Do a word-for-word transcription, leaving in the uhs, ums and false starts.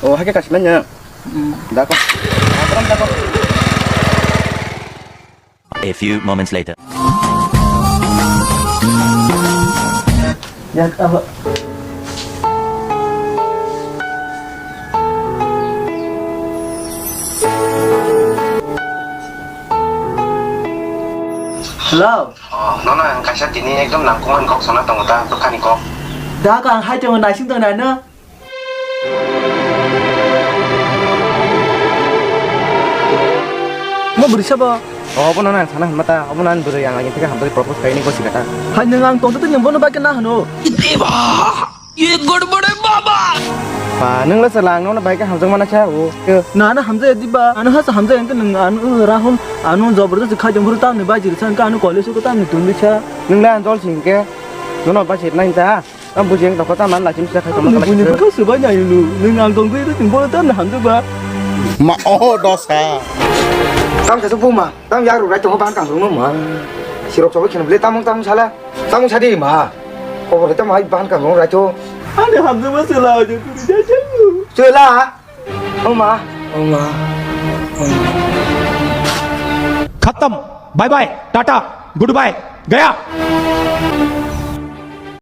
Oh, hai khe kasimanya. Hmm. Dako. Dako, dako. A few moments later. Ya, apa? Hello. Oh, nono ang kaisa tini ekdom nangkukmani kok sana tongo ta, dokhani kok. Da ka ang hai tongo naising tongo na no. Mo bwrwi sabo? Oh, obono nang sana hwnma ta, obono ani bwrwi ang agini theke hamjagwi propose khaini gosi kata. Hai nwng ang tongtwtwi nwng bono bai khe na hwno. ये गड़बड़ है बाबा। Pa, nwng le chwla ang nono bai khe hamjak mana kha o. Na na hamjaya diba, ano hasa hamjaya hwnkhe nwng ano Rahul ano jabardasti khaijong phuru tamni bai jiri sa hwnkhe ano college o tamni tongwi sa. Nwng le ang jol sing khe nono bai sir nai ta. Ang buji ang toko ta man lachim sa khai tongma. Nwng buini bwkha swbai nai lu. Nwng ang tongwi rw tong bono tamni hamjak ba. Ma, oh, dosa. Tam khe buma, tam yak rw rai tongo ban kang rw ma. Sirok sobo kheno bile tamung tamung sala. Tamung sadi ma. Khobor hita ma ban kang rw rai to. Ani hamjak ba sela ajo turi jajak. Sela. Oma, oma, oma. खत्म। Bye bye, tata, goodbye, गया।